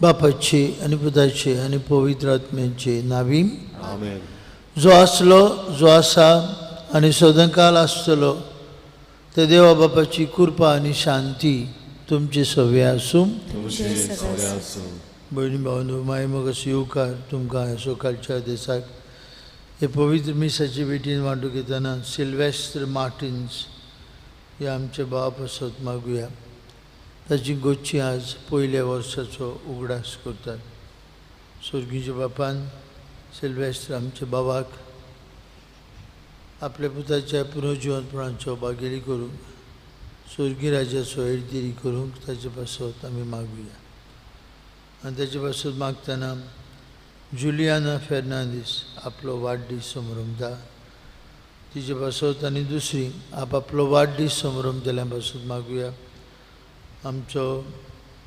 बापाचे आनी पुताचे आनी पवित्र आत्म्याचे नावी आमेन। जो आसलो, जो आसा आनी सदांकाल आसतलो ते देवा बापाची कृपा आनी शांती तुमचे सवे आसूं। भयणी भावनो, माय मोगाचो येवकार तुमकां सकाळच्या दिसाक हे पवित्र मिसाची भेटीन वांटूंक येतना सिल्वेस्त्र मार्टिन्स हे आमचे बाबा पासत मागुया। ताची गोची आज पयल्या वर्साचो उगडास करतात। स्वर्गीच्या बापान सिल्वेस्त्र आमच्या बाबाक आपल्या पुताच्या पुनर्जिवनपणाचो बागेली करूंक, स्वर्गीय राजाचो हेरगिरी करूंक ताचे पासत आमी मागुया। आनी ताचे पासत मागतना जुलियाना फेर्नांदीस आपलो वाडदीस समरमता तिचे पासत आनी दुसरी आपआपलो वाडदीस समरमतल्या पासत मागुया। आमचो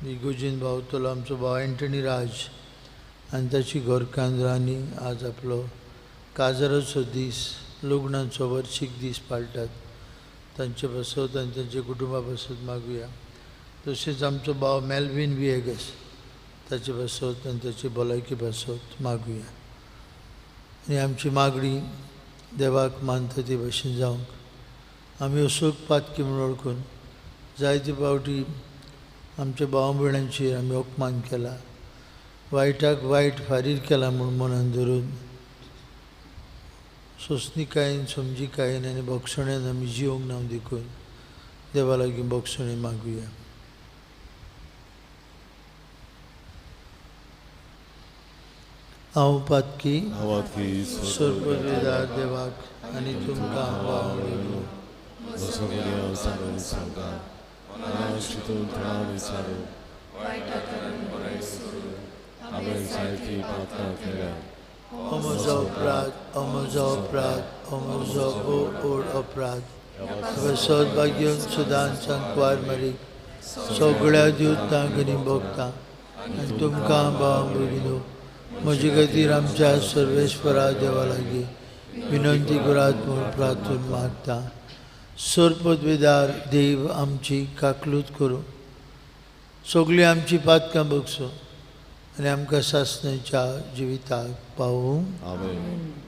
इगोजीन भाव तलो आमचो भाव एंटनी राज आनी ताची घरकान्न रानी आज आपलो काजाराचो दीस, लग्नाचो वर्शीक दीस पाळटात, तांचे पासत आनी तांच्या कुटुंबा पासत मागुया। तशेंच आमचो भाव मेल्वीन विएगस ताचे पासत आनी ताची भलायकी पासत मागुया। आनी आमची मागणी देवाक मानता ते भशेन जावंक आमी अशोक पातकी म्हूण वळखून जायते फावटी आमच्या भाव भयणांचेर आमी अपमान केला, वायटाक वायट फारीर केला म्हूण मनान धरून सोंसणीकायेन, समजिकायेन आनी भोगसणेन आमी जिवंक ना देखून देवा लागीं भोगसणी मागुया। हांव पातकी सर्वपदवीदार देवाक आनी तुमकां भाव म्हजो अपराध, म्हजो अपराध, म्हजो ओड अपराध। सौभाग्य सुदान सांकवार मरीक सगळ्या दिवतांक आनी भोगता आनी तुमकां भाव भयणीनो म्हजे खातीर आमच्या सर्वेस्परा देवा लागीं विनंती करात म्हूण प्रार्थून मागता। सर्वपदवीदार देव आमची काकलूत करूं, सगळीं आमची पातकां बगसूं आनी आमकां सासणाच्या जिविताक पावूं। आमेन।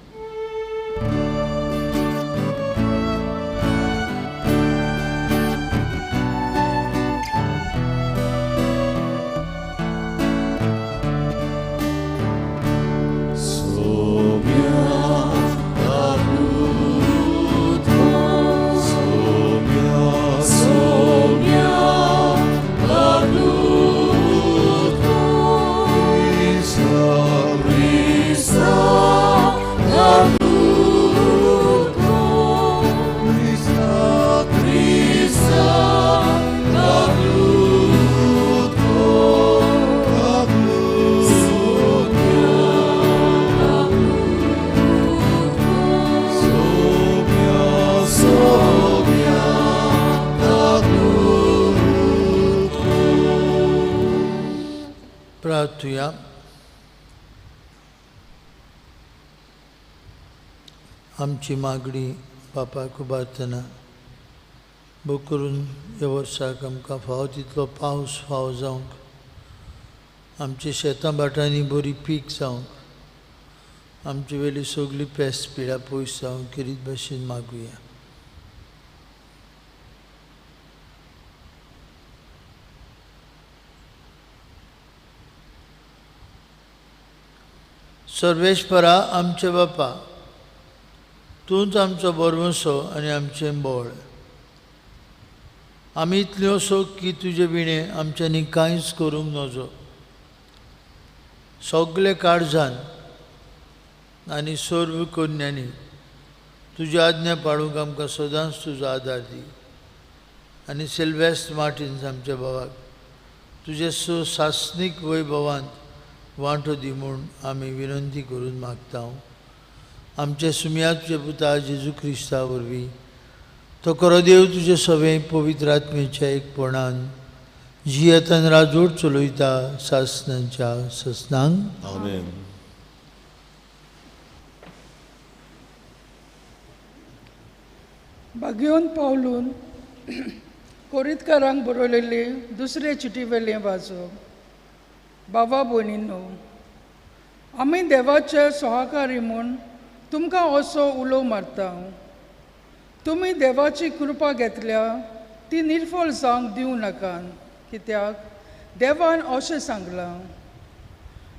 प्रार्थुया। आमची मागणी बापाक उबारतना भोग करून ह्या वर्साक आमकां फावो तितलो पावस फावो जावंक, आमच्या शेतां भाटांनी बरी पीक जावंक, आमचे वेली सगळी पेस्ट पिडा पयस जावंक खेरीत भशेन मागुया। सर्वेस्परा आमचे बापा, तूंच आमचो भरवंसो आनी आमचें बळ। आमी इतल्यो असो की तुजे विणें आमच्यांनी कांयच करूंक नजो। सगळे काळजान आनी सर्व कन्यांनी तुजी आज्ञा पाळूंक आमकां सदांच तुजो आदार दी। आनी सिल्वेस्त्र मार्टिन्स आमच्या बाबाक तुजे सासणीक वैभवांत वांटो दी म्हूण आमी विनंती करून मागता। आमचे सुमया तुजे पुता जेजू क्रिस्ता वरवीं तो खरो देव तुजे सगळे पवित्र आत्मेच्या एकपणान जियेतान राजवट चलयता सासणाच्या ससनांक। आमेन। भाग्योन पावलून कोरितकारांक बरयलेली दुसरे चिटी वेलें वाचप। बाबा भयणींनो, आमी देवाचे सहकारी म्हूण तुमकां असो उलो मारता. तुमी देवाची कृपा घेतल्या ती निर्फळ जावंक दिवं नाका, कित्याक देवान अशें सांगलां,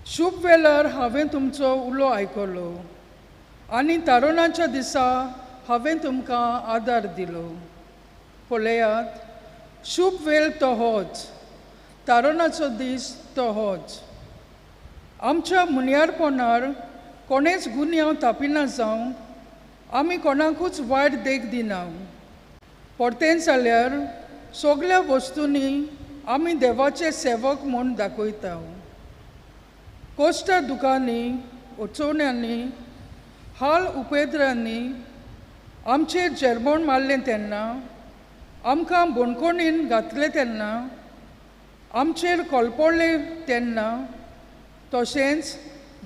शुभ वेळार हांवें तुमचो उलो आयकलो आनी तारुणाच्या दिसा हांवें तुमकां आदार दिलो. पळयात, शुभ वेळ तो होच, तारुणाचो दीस तो होच. आमच्या मुनियारपणार कोणेच गुन्यांव तापिना जावंक आमी कोणाकूच वायट देख दिना. परतें जाल्यार सगल्या वस्तूंनी आमी देवाचे सेवक म्हूण दाखयता. कश्टा दुकांनी, अडचण्यांनी, हाल उपेद्रांनी आमचेर जेरबण मारलें तेन्ना, आमकां बणकोणीन घातलें तेन्ना, आमचेर कोलपोळ्ळें तेन्ना, तशेंच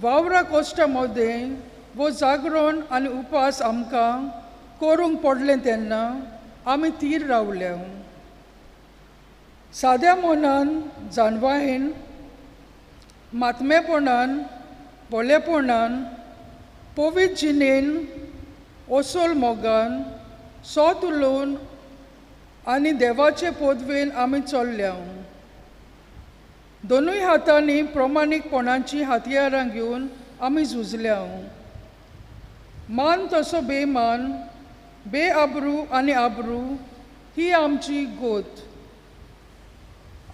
वावरा कश्टा मदें वो जागरण आनी उपास आमकां करूंक पडलें तेन्ना आमी थीर रावल्या. साद्या मनान, जाणवायेन, मातमेपणान, भोलेपणान, पवित्र जिणेन, असोल मोगान, सोत उलोवन आनी देवाचे पदवेन आमी चल्ल्या. दोनूय हातांनी प्रमाणीकपणाची हत्यारां घेवन आमी झुजल्या. मान तसो बेमान, बेआब्रू आनी आब्रू ही आमची गोत.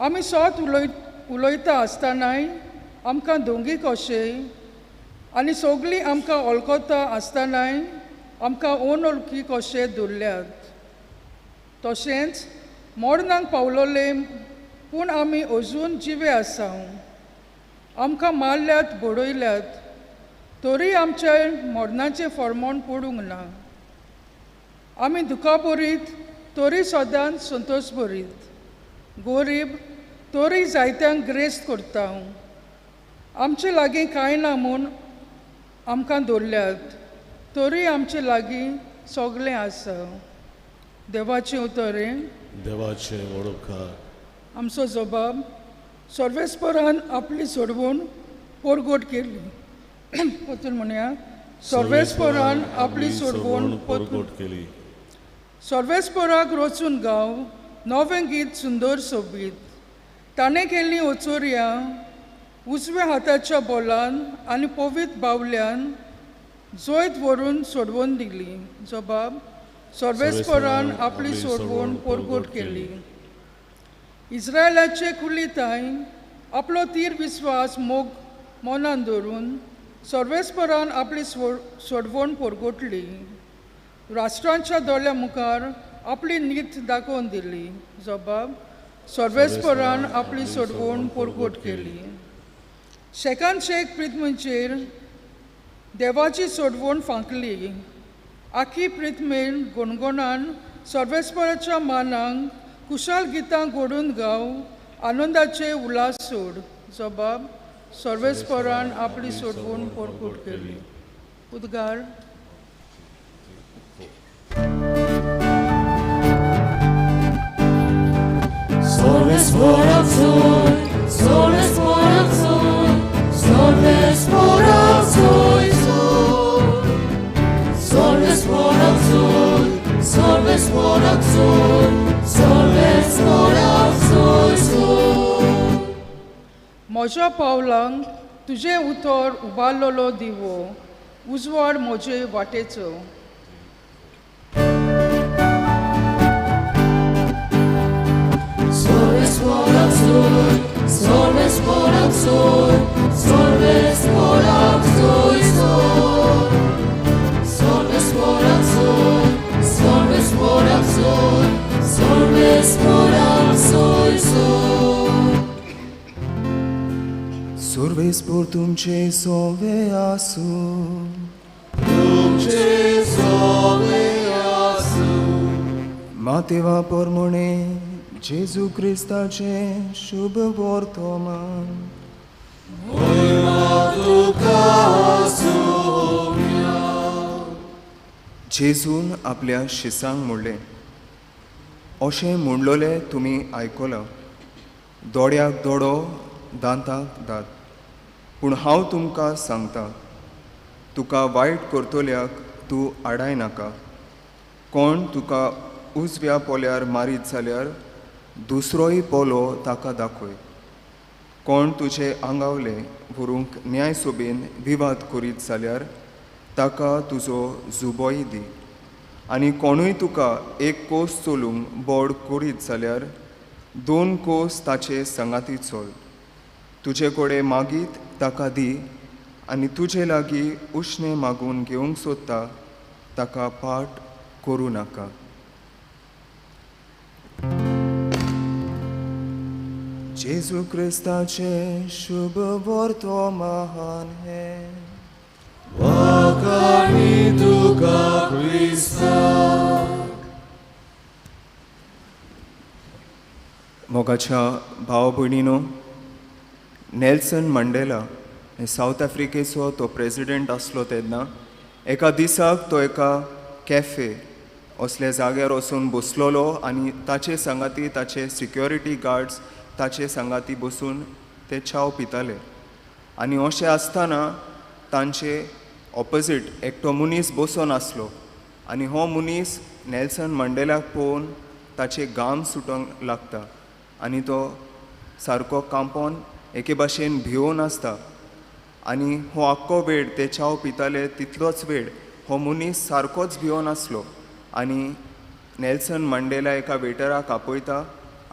आमी सोत उलयता आसतनाय आमकां दोंगी कशें आनी सगळीं आमकां वळखता आसतनाय आमकां अनवळखी कशें धरल्यात. तशेंच मरणाक पावलोले पूण आमी अजून जिवे आसा. आमकां मारल्यात, बडयल्यात, तरी आमच्या मरणाचें फर्मण पडूंक ना. आमी दुखा बरीत तरी सदांच संतोश बरीत, गोरीब तरी जायत्यांक ग्रेस्त करता. आमचे लागीं कांय ना म्हूण आमकां दवरल्यात, तरी आमचे लागीं सगळें आसा. देवाचें उतर हें. देवाचें वडोकार. आमचो जबाब सर्वेस्परान आपली सोडवण पोरगोट केली. परतून म्हणया, सर्वेस्परान आपली सोडवण पोरगोट केली. सर्वेस्पराक रचून गांव नवें गीत सुंदर सोबीत. ताणें केल्ली ओचोरयां उजव्या हाताच्या बोलान आनी पवित्र बावल्यान जैत व्हरून सोडवून दिली. जबाब सर्वेस्परान आपली सोडवण पोरगोट केली. इस्रायलाचे कुलिताय आपलो तीर विस्वास मोग मनान धरून सर्वेस्परान आपली सोडवण पोरगोटली. राष्ट्रांच्या दोळ्या मुखार आपली नीत दाखोवन दिली. जबाब सर्वेस्परान आपली सोडवण पोरगोट केली. शेकान शेक प्रिथमेचेर देवाची सोडवण फांकली. आखी प्रिथमेन गुणगुणान सर्वेस्पराच्या मानांक कुशाल गितां घडून गाव आनंदाचे उल्हास सोड. जबाब सर्वेस्परान आपली सोडवण पोरगोट केली. उद्गार. म्हज्या पावलांक तुजें उतर उबारलेलो दिवो, उजवाड म्हजे वाटेचो. सर्वेस्पर तुमचे सोवे आसूं. तुमचे सोवे आसूं. मातेवा परमणे जेजू क्रिस्ताचे शुभ वर्तमान. जेजून आपल्या शिसांक म्हणलें, अशें म्हणलोलें तुमी आयकलां, दोड्याक दोडो दांताक दात. पूण हांव तुमकां सांगता, तुका वायट करतल्याक तूं आडाय नाका. कोण तुका उजव्या पोल्यार मारीत जाल्यार दुसरोय पोलो ताका दाखय. कोण तुजे आंगावले व्हरूंक न्याय सोबेन विवाद करीत जाल्यार ताका तुजो जुबोय दी. आनी कोणूय तुका एक कोस चलूंक बोड करीत जाल्यार 2 कोस ताचे संगाती चल. तुजे कडेन मागीत ताका दी आनी तुजे लागीं उश्णें मागून घेवंक सोदता ताका पाट करूं नाका. जेजू क्रिस्ताचें शुभ वर्तमान हें. वाखाणी तुका क्रिस्ता. मोगाच्या भाव भयणीनो, नेल्सन मंडेला हे सावथ आफ्रिकेचो तो प्रेजिडेंट आसलो तेन्ना एका दिसाक तो एका कॅफे असल्या जाग्यार वचून बसलेलो आनी ताचे सांगाती ताचे सिक्युरिटी गार्ड्स ताचे सांगाती बसून ते च्याव पिताले. आनी अशें आसतना तांचे ऑपोजीट एकटो मनीस बसून आसलो आनी हो मनीस नेल्सन मंडेलाक पळोवन ताचे घाम सुटोंक लागता आनी तो सारको कांपोन एके भाशेन भिवून आसता. आनी हो आख्खो वेळ ते च्याव पिताले तितलोच वेळ हो मनीस सारकोच भिवन आसलो. आनी नेल्सन मंडेला एका वेटराक आपयता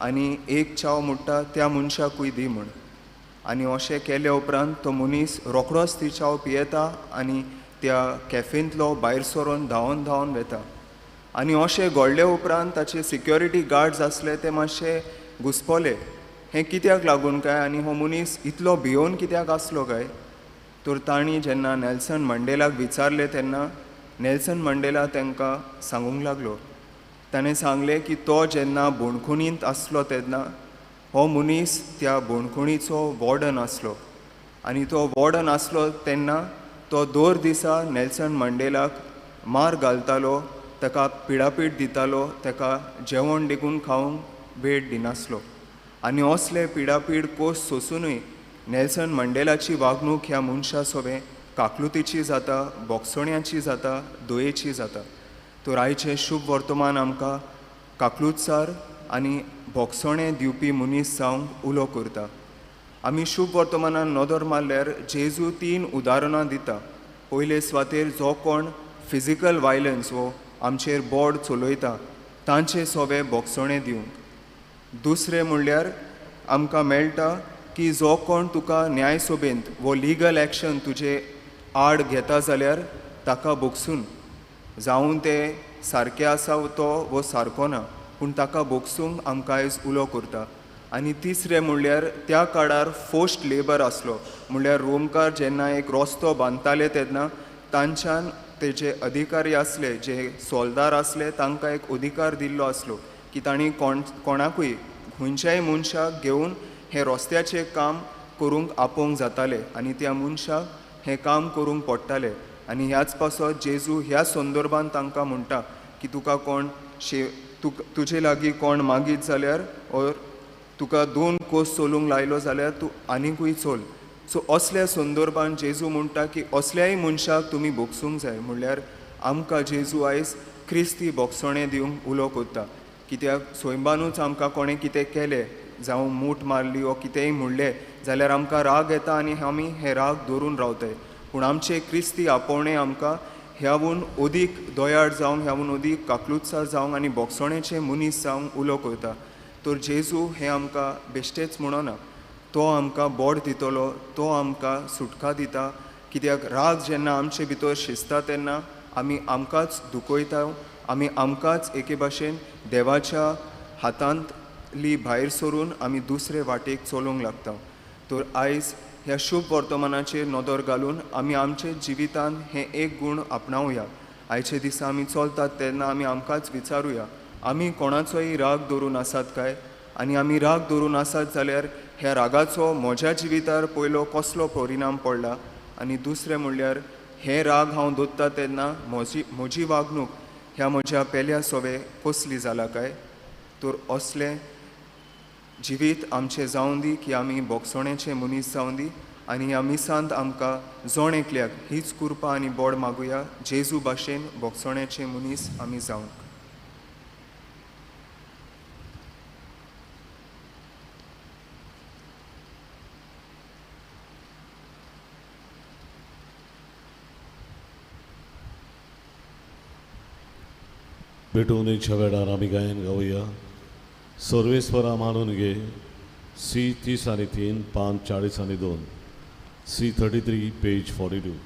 आनी एक च्याव म्हणटा त्या मनशाकूय दी म्हूण. आनी अशें केले उपरांत तो मनीस रोखडोच ती च्याव पियेता आनी त्या कॅफेंतलो भायर सरून धांवन धांवन वता. आनी अशें घडले उपरांत ताचे सिक्युरिटी गार्ड्स आसले ते मातशे घुसपले, हें कित्याक लागून काय आनी हो मनीस इतलो भियोवन कित्याक आसलो काय. तर तांणी जेन्ना नेल्सन मंडेलाक विचारलें तेन्ना नेल्सन मंडेला तांकां सांगूंक लागलो. ताणें सांगलें की तो जेन्ना बोणखुणींत आसलो तेन्ना हो मनीस त्या बोणखुणीचो वॉर्डन आसलो आनी तो वॉर्डन आसलो तेन्ना तो दर दिसा नेल्सन मंडेलाक मार घालतालो, ताका पिडापीड दितालो, ताका जेवण देखून खावंक वेळ दिनासलो. आनी असले पिडापीड कोस सोंसुनूय नेल्सन मंडेलाची वागणूक ह्या मनशा सोबें काकलुतीची जाता, बोगसोण्याची जाता, दयेची जाता. तर आयचें शुभ वर्तमान आमकां काकलुतसार आनी बोगसोणें दिवपी मनीस जावंक उलो करता. आमी शुभ वर्तमानान नदर मारल्यार जेजू 3 उदाहरणां दिता. पयले सुवातेर जो कोण फिजिकल वायलन्स वो आमचेर बोड चलयता तांचे सोवे बोगसोणें दिवंक. दुसरें म्हणल्यार आमकां मेळटा की जो कोण तुका न्याय सोबेंत वो लिगल एक्शन तुजे आड घेता जाल्यार ताका बोगसून, जावं तें सारकें आसा तो वो सारको ना, पूण ताका बोगसूंक आमकां आयज उलो करता. आनी तिसरें म्हणल्यार त्या काळार फोर्स्ड लेबर आसलो, म्हणल्यार रोमकार जेन्ना एक रस्तो बांदताले तेन्ना तांच्यान ते जे अधिकारी आसले, जे सोल्दार आसले, तांकां एक अधिकार दिल्लो आसलो की तांणी कोणाकूय खंयच्याय मनशाक घेवन हें रस्त्याचें काम करूंक आपोवंक जातालें आनी त्या मनशाक हें काम करूंक पडटालें. आनी ह्याच पासत जेजू ह्या संदर्भान तांकां म्हणटा की तुका कोण तुजे लागीं कोण मागीत जाल्यार ओर तुका 2 कोस चलूंक लायलो जाल्यार तूं आनीकूय चल. सो असल्या संदर्भान जेजू म्हणटा की असल्याय मनशाक तुमी बोगसूंक जाय. म्हणल्यार आमकां जेजू आयज क्रिस्ती बोगसोणें दिवंक उलो करता. कित्याक स्वयंबानूच आमकां कोणें कितें केलें, जावं मूठ मारली वो कितेंय म्हणलें जाल्यार आमकां राग येता आनी आमी हे राग दवरून रावताय. पूण आमचे क्रिस्ती आपोवणें आमकां ह्यावून अदीक दयाळ जावंक, ह्यावून अदीक काकलुतसार जावंक आनी बोगसोणेचे मनीस जावंक उलो करता. तर जेजू हें आमकां बेश्टेच म्हणना, तो आमकां बोड दितलो, तो आमकां सुटका दिता. कित्याक राग जेन्ना आमचे भितर शिजता तेन्ना आमी आमकांच दुखयता, आमी आमकांच एके भाशेन देवाच्या हातांतली भायर सरून आमी दुसरे वाटेक चलोवंक लागता. तर आयज ह्या शुभ वर्तमानाचेर नदर घालून आमी आमचे जिवितान हें एक गूण आपणावया. आयचे दिसा आमी चलतात तेन्ना आमी आमकांच विचारुया, आमी कोणाचोय राग दवरून आसात काय? आनी आमी राग दवरून आसात जाल्यार ह्या रागाचो म्हज्या जिवितार पयलो कसलो परिणाम पडला, आनी दुसरें म्हणल्यार हे राग हांव दवरता तेन्ना म्हजी वागणूक ह्या म्हज्या पेल्या सोवे कसली जाला काय? तर असलें जिवीत आमचें जावं दी की आमी भोगसणेचे मनीस जावं दी आनी ह्या मिसांत आमकां जण एकल्याक हीच कृपा आनी बोड मागुया जेजू भाशेन भोगसणेचे मनीस आमी जावंक. भेटवणेच्या वेळार आमी गायन गावया. सर्वेस्वरा मानून घे. सी 30 आनी 3, पान 40 आनी 2, सी 33 पेज 42.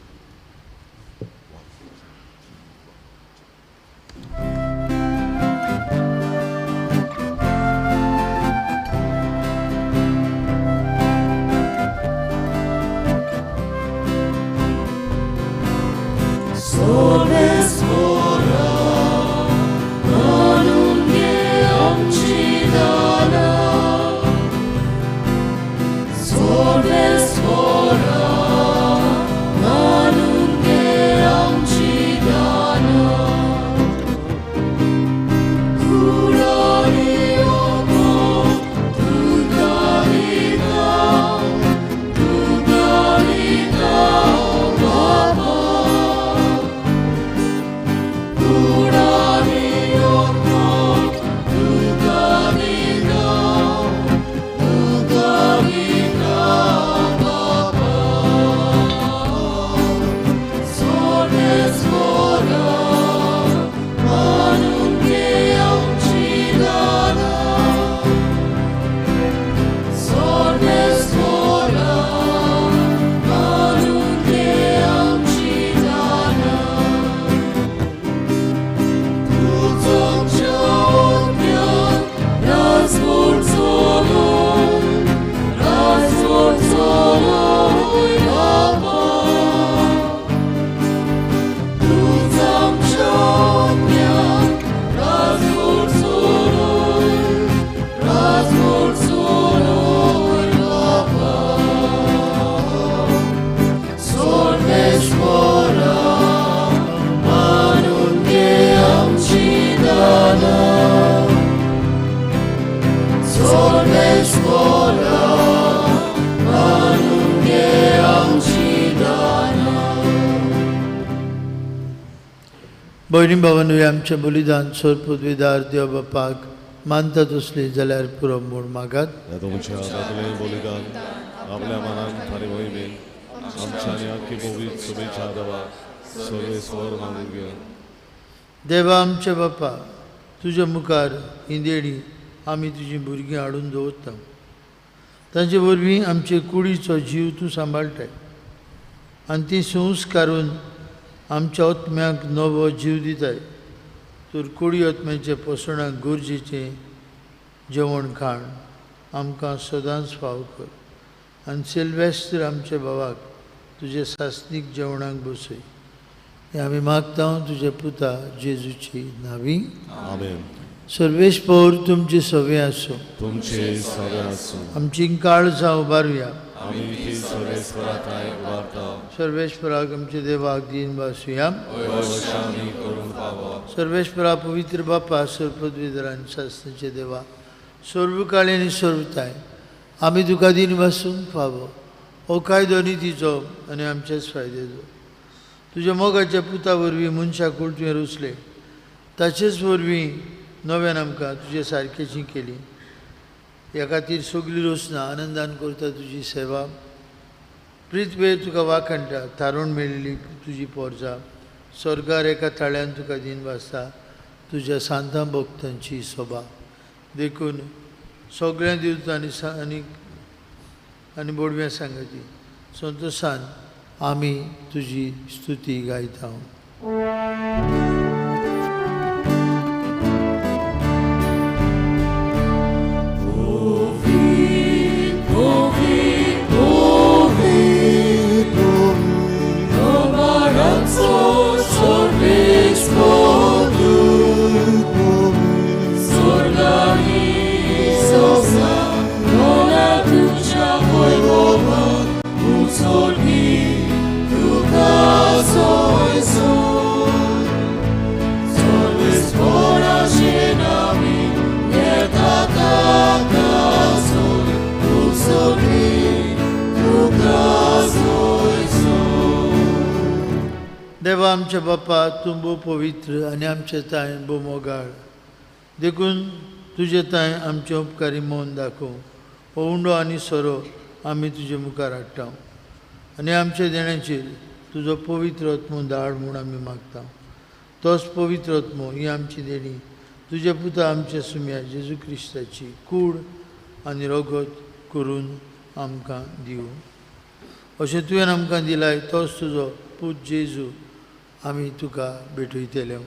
भयणी भावानूय आमचें बलिदान सोरपदवीदार देव बापाक मानता तसली जाल्यार पुरो म्हूण मागात. तुमच्या हातांतलें बलिदान आपल्या मनान थारी मोहिमेन आमच्या आनी आख्खी मोगीत शुभेच्छा देवा सर्वेस्वर मागूया. देवा आमच्या बापा, तुज्या मुखार ही देणी आमी तुजीं भुरगीं हाडून दवरता. तांचे वरवीं आमचे कुडीचो जीव तूं सांबाळटाय आनी ती संस्कारून आमच्या आत्म्याक नवो जीव दिताय. तर कुडी आत्म्याच्या पोसणाक गरजेचें जेवण खाण आमकां सदांच फाव कर आनी सिल्वेस्त्र आमच्या भावाक तुजे सासणीक जेवणाक बसय. हें आमी मागता तुज्या पुता जेजूची नावी. आमेन. सर्वेस्पर तुमचे सवे आसूं. तुमचे सवे आसूं. आमची काळजां उबारुया. आमी ती सर्वेस्परा थांय उबारता. सर्वेस्पराक आमच्या देवाक दीन भासुया. सर्वेस्परा पवित्र बापा, सर्वपदवीधर आनी शास्त्राचे देवा, सर्वकाळी आनी सर्वताय आमी तुका दीन भासूंक फावो. हो कायदो नितीचो आनी आमच्याच फायद्याचो. तुज्या मोगाच्या पुता वरवीं मनशाक कूळ तुवें रचलें, ताचेच वरवीं नव्यान आमकां तुजे सारकेची केली. ह्या खातीर सगळी रचना आनंदान करता तुजी सेवा. प्रितवेर तुका वाखाणटा, थारोवन मेळिल्ली तुजी पोरजा स्वर्गार एका ताळ्यान तुका दीन भासता तुज्या सांतां भक्तांची सोबा. देखून सगळ्यां दिवता आनी आनी बोडव्या सांगाती संतोशान आमी तुजी स्तुती गायता. Sorgi, tu caso e sol. देवा आमच्या बापा, तूं भोव पवित्र आनी आमचे तांय भोव मोगाळ, देखून तुजे तांय आमचें उपकारी मन दाखोव। हो उंडो आनी सोरो आमी तुजे मुखार हाडटा आनी आमच्या देण्याचेर तुजो पवित्र आत्मो धाड म्हूण आमी मागता। तोच पवित्र आत्मो ही आमची देणी तुजे पुता आमच्या सुम्या जेजू क्रिस्ताची कूड आनी रगत करून आमकां दिवं। अशें तुवें आमकां दिलाय तोच तुजो पूत जेजू आमी तुका भेटयतले।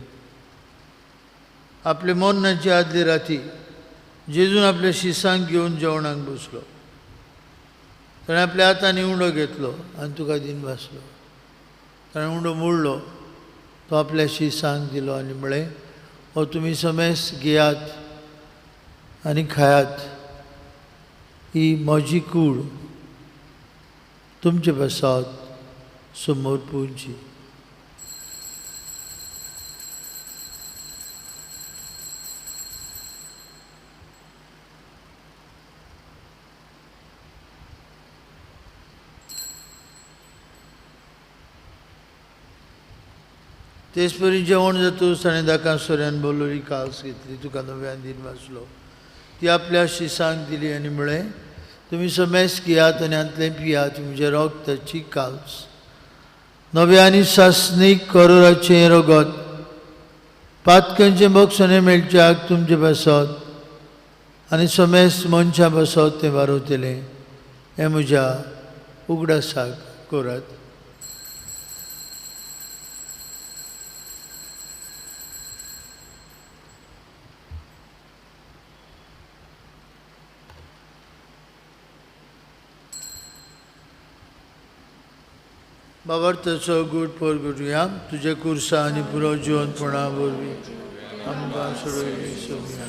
आपले मरणाचे आदले राती जेजून आपल्या शिसांक घेवन जेवणाक बसलो। ताणें आपल्या हातांनी उंडो घेतलो आनी तुका दिन भासलो। ताणें उंडो मोडलो, तो आपल्या शिसांक दिलो आनी म्हळें, हो तुमी समेस घेयात आनी खायात, ही म्हजी कूड तुमचे पासत समोर पुंची। तेच परी जेवण जातूच ताणें दाकां सोऱ्यान बोलोरी काल्स घेतली, तुका नव्यान दिन वाचलो, ती आपल्या शिसांक दिली आनी म्हळें, तुमी समेस घेयात आनी हांतलें पियात, म्हजें रगताची काल्स, नव्या आनी सासणीक करोराचें रगत, पातकांचें बक्षणें मेळच्याक तुमचे पासत आनी समेस मनशां पासत तें वारवतलें, हें म्हज्या उगडासाक करात। बाबर्थचो गूट पोरगुटया तुजे कुर्सा आनी पुरो जिवनपणा वरवीं आमकां सोडयली सोडया।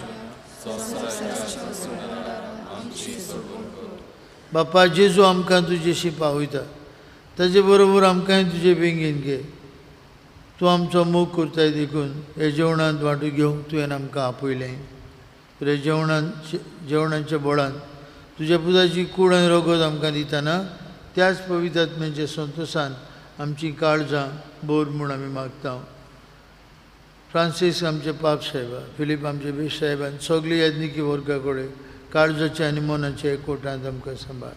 बापा जेजू आमकां तुजेशी पावयता, ताजे बरोबर आमकांय तुजे बेंगेन घे। तूं आमचो मोग करताय देखून हे जेवणांत वांटो घेवंक तुवें आमकां आपयलें। तुज्या जेवणाच्या बोळान तुज्या पुताची कूड आनी रगत आमकां दितना त्याच पवित्र आत्म्याच्या संतोशान आमची काळजां बोर म्हूण आमी मागता। फ्रांसीस आमचे पाप साहेबा, फिलीप आमचे बेश साहेबान सगळी याज्ञिकी वर्गा कडेन काळजाचे आनी मनाचे एकवटांत आमकां सांबाळ।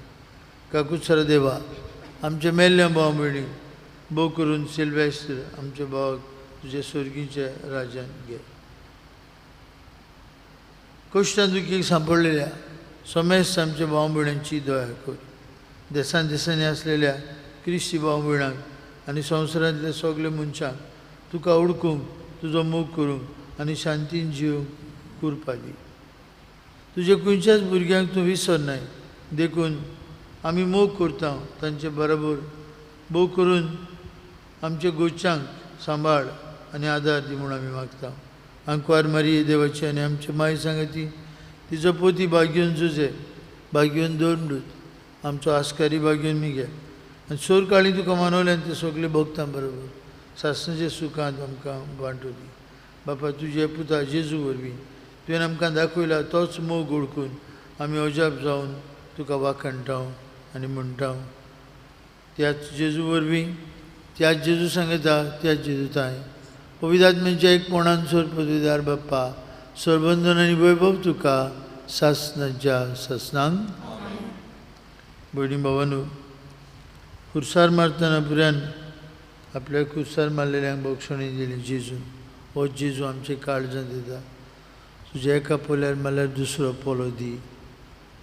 काकुत्सर देवा, आमचे मेल्ल्या भाव भयणी भोव करून सिल्वेस्त्र आमचे भावाक तुजे स्वर्गीच्या राज्यान घे। कश्टां दुखीक सांपडलेल्या समेस्त आमच्या भाव भयणांची दया कर। देसान देसांनी आसलेल्या क्रिस्ती भाव भयणांक आनी संवसारांतल्या सगल्या मनशांक तुका उडकूंक, तुजो मोग करूंक आनी शांतीन जिवंक कुरपा दी। तुज्या खंयच्याच भुरग्यांक तूं विसरनाय, देखून आमी मोग करता तांचे बरोबर भोव करून आमच्या गोच्यांक सांबाळ आनी आदार दी म्हूण आमी मागता। आंकवार मारी देवाची आनी आमचे माय सांगती तिजो पोती बागेवन जुजे बागेवन दोन आमचो आस्कारी बागेवन मिगे आनी सोर काळी तुका मानवल्यान ते सगळे भोगता बरोबर सासणाच्या सुखांत आमकां वांटो दी। बापा तुजे पुता जेजू वरवीं तुवें आमकां दाखयला तोच मोग ओळखून आमी अजाप जावन तुका वाखाणटा आनी म्हणटा। त्याच जेजू वरवीं, त्याच जेजू सांगता, त्याच जेजू ताय पवित्र आत्म्याच्या एकपणान सोर पदवीदार बाप्पा सरबंधन आनी वैभव तुका सासणाच्या सासणांक। भयणी भावानू, खुर्सार मारतना पुऱ्यान आपल्या खुर्सार मारलेल्यांक बक्षणी दिली जेजून। हो जेजू आमचे काळजांत दिता, तुज्या एका पोल्यार मारल्यार दुसरो पोलो दी,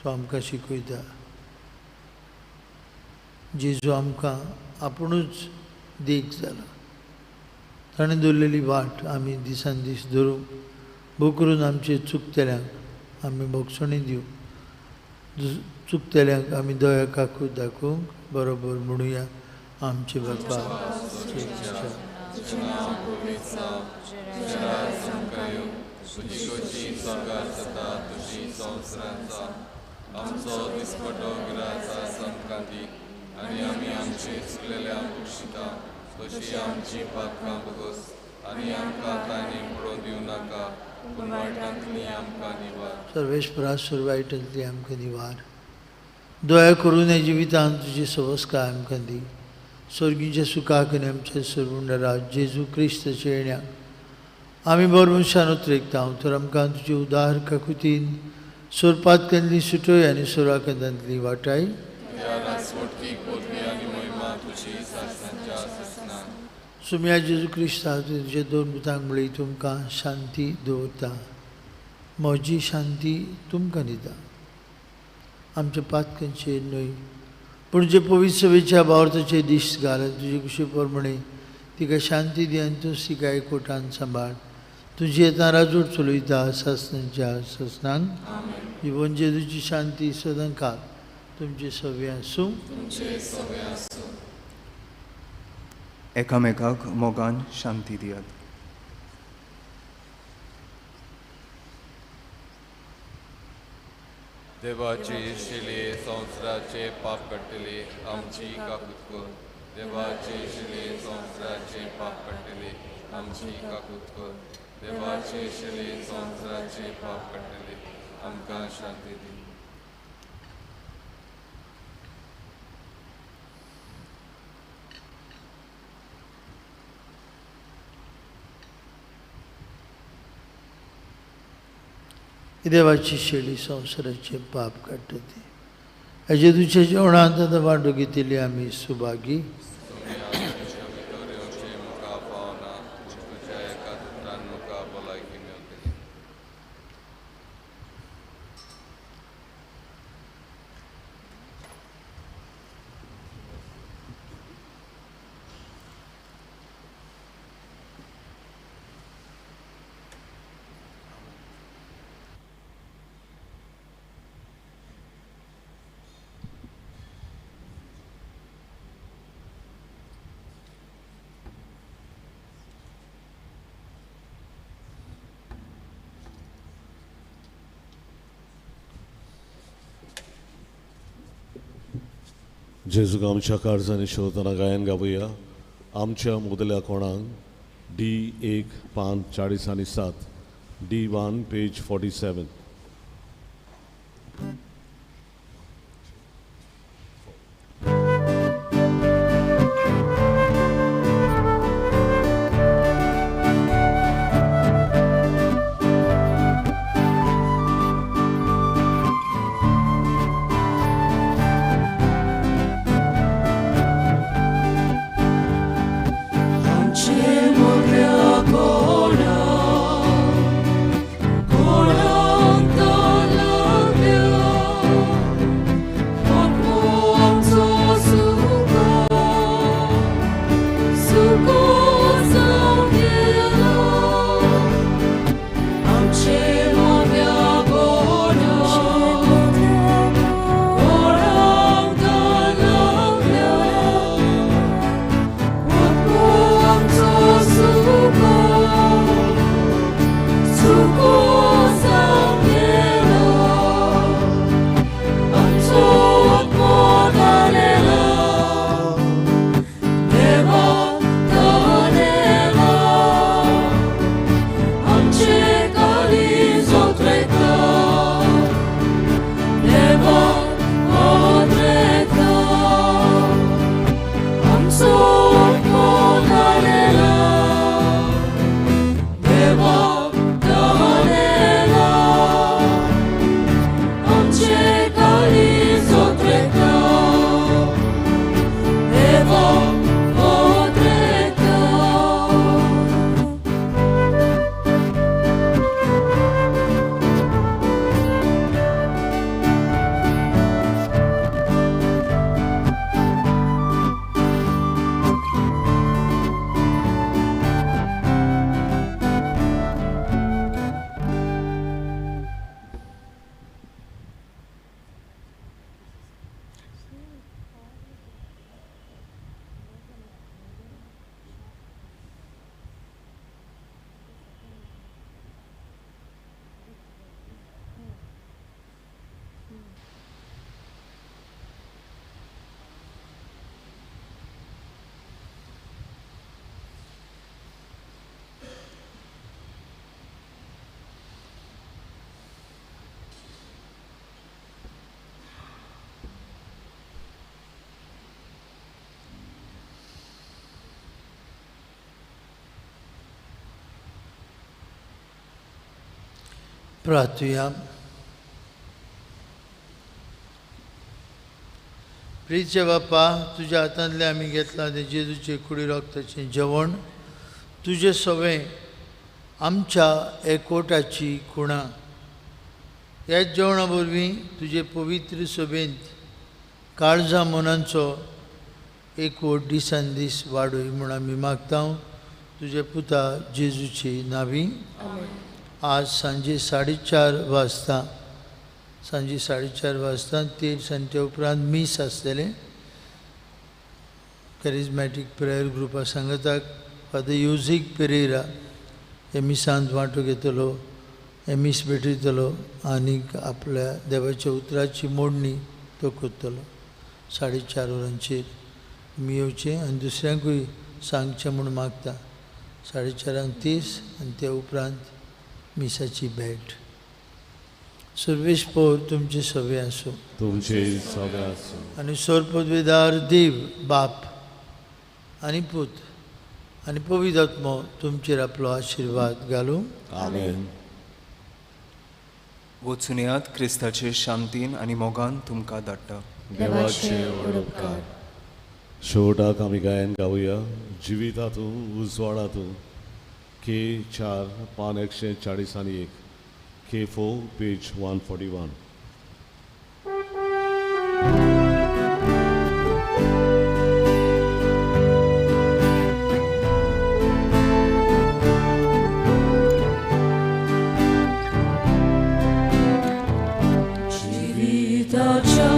तो आमकां शिकयता। जेजू आमकां आपुणूच देख जाला, ताणें दवरलेली वाट आमी दिसान दीस धरूंक, भोव करून आमचे चुकतल्यांक आमी बक्षणी दिवंक, चुकतल्यांक आमी दया काकूत दाखोवंक बरोबर म्हणुया। आमचे बापा सर्वेस्परा सुरवायटंतली आमकां निवार, दया करून ह्या जिवितांत तुजी सवस्काय आमकां दी। सोर्गींच्या सुखाक आनी आमच्या सर्वुंडरा जेजू क्रिस्ताच्या येण्याक आमी बरो मनशान उतरेकता. तर आमकां तुजे उदार काकुतीन सोरपातल्यांतली सुटय आनी सोराकंदांतली वाटाय. सुम्या जेजू क्रिस्ता तुजे दोन बुतांक म्हळी तुमकां शांती दवरता, म्हजी शांती तुमकां दिता. आमच्या पातकांचेर न्हय पूण जे पवित्र सभेच्या भावार्थाचे दीस घाल आनी तुजे कुशी प्रमाणे तिका शांती दी आनी तूं तिका एकवटान सांबाळ. तुजी येता राजवट चलयता सासनाच्या सासनांक. जिवन जेजूची शांती सदांकाळ तुमचे सगळे आसूं. एकामेकाक मोगान शांती दियात. देवाची शिले संवसाराचे पाप काडटली आमची काकूत कर. देवाची शिले संवसाराचे पाप काडटली आमची काकूत कर. देवाची शिले संवसाराचे पाप काडटली आमकां शांती दी. देवाची शेळी संवसाराचे पाप काडटा ती हेजे तुज्या जेवणांत आतां वांटो घेतिल्ली आमी सुभागी. जेजूक आमच्या काळजांनी शोधतना गायन गावया. आमच्या मुदल्या कोणाक डी 1 5 40 आनी 7, D1 page 47. आमचे मोगल्या कोणा कोणा प्रार्थुया. प्रिच्या बापा, तुज्या हातांतलें आमी घेतलां तें जेजूचे कुडी रक्ताचें जेवण तुजें सवें आमच्या एकवटाची खुणा. ह्या जेवणा वरवीं तुजे पवित्र सभेंत काळजा मनांचो एकवट दिसान दीस वाडय म्हूण आमी मागता तुजे पुता जेजूची नावी. आज सांजे 4:30 वाजता, सांजे 4:30 वाजता तीर्थ आनी त्या उपरांत मीस आसतलें. करिजमॅटीक प्रेयर ग्रुपा सांगताक फादर युजीक पेरेरा हे मिसांत वांटो घेतलो, हे मीस भेटयतलो आनीक आपल्या देवाच्या उतराची मोडणी तो करतलो. 4:30 वरांचेर तुमी येवचें आनी दुसऱ्यांकूय सांगचें म्हूण मागता. 4:30 30 आनी त्या उपरांत मिसाची भेट. सर्वेश पोर तुमचे सवे आसूं, तुमचे सवे आसूं. आनी सोरपदवेदार देव बाप आनी पूत आनी पवित्र आत्मो तुमचेर आपलो आशिर्वाद घालूं. आमेन. वचून येयात क्रिस्ताचे शांतीन आनी मोगान तुमकां धाडटा. देवाचे व्हड उपकार. शेवटाक आमी गायन गावया जिवितातूं उजवाडातूं के 4 पान 141, K4 page 141. जिविताच्या